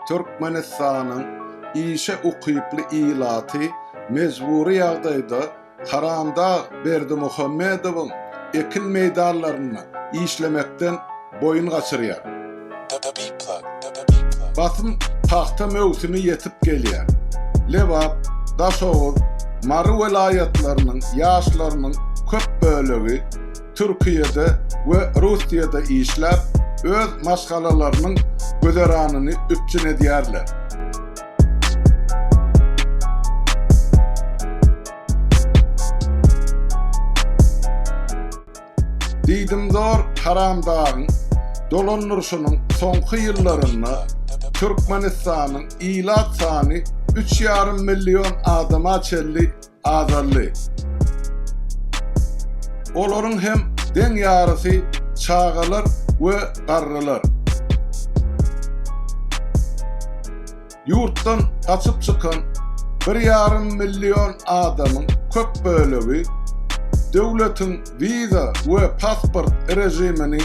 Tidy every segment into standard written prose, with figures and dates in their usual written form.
Türkmenistanyň işe ukyply ilaty mejbury ýagdaýda Haramdag Berdimuhamedowyň ekin meýdanlarynda işlemekden boýun gaçyrýar. Basym pagta möwsümi ýetip gelýär. Lebap, Daşoguz, Mary welaýatlarynyň ýaşlarynyň köp bölegi Türkiýede we Russiýada işläp, öz maşgalalarynyň güzeranyny üpjün edýärler. Diýdimzor Haramdagyň dolandyryşynyň soňky ýyllarynda Türkmenistanyň ilat sany üç ýarym million adama çenli azaldy. Olaryň hem deň ýarysy çagalar we garrylar. Ýurtdan gaçyp çykan bir ýarym million adamyň köp bölegi döwletiň wiza we pasport režimini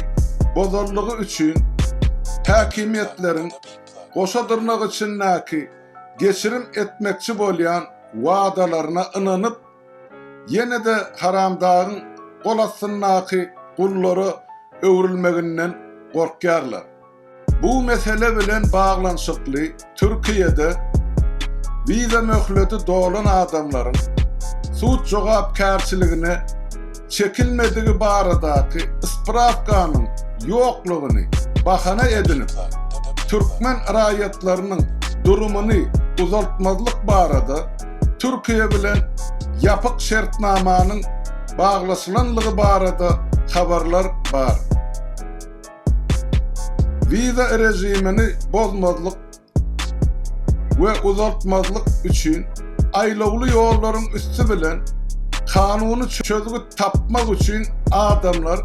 bozanlygy üçin häkimiýetleriň goşa dyrnak içindäki geçirim etmekçi bolýan wadalaryna ynanyp, ýene-de Haramdagyň gol astyndaky gullara öwrülmeginden gorkýarlar. Bu mesele bilen baglanyşykly Türkiýede wiza möhleti dolan adamlaryň sud jogapkärçiligine çekilmedigi baradaky sprawkanyň ýoklugyny bahana edinip, türkmen raýatlarynyň durumyny uzaltmazlyk barada Türkiýe bilen ýapyk şertnamanyň baglaşylanlygy barada habarlar bar. Wiza režimini bozmazlyk we uzaltmazlyk üçin aýlawly ýollaryň üsti bilen kanuny çözgüt tapmak üçin adamlar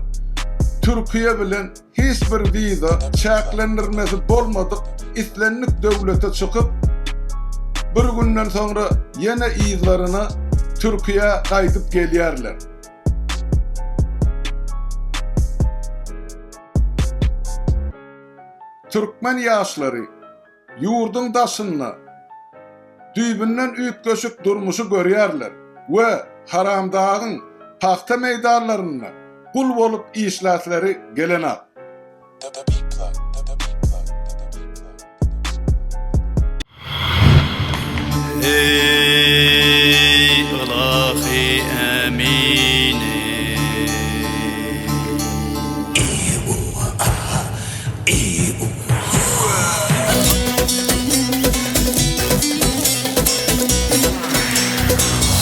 Türkiýe bilen hiç bir wiza çäklendirmesi bolmadyk islendik döwlete çykyp, bir günden soňra ýene yzlaryna Türkiýä gaýdyp gelýärler. Türkmen ýaşlary ýurduň daşynda düýbünden üýtgeşik durmuşy görýärler we Haramdagyň pagta meýdanlarynda gul bolup işläsleri gelenok. Eý ylahy ämini.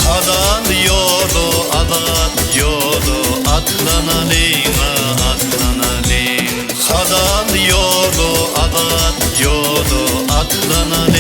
Halal ýola azat ýola atlanalyň-a atlanalyň. Halal ýola azat ýola atlanalyň.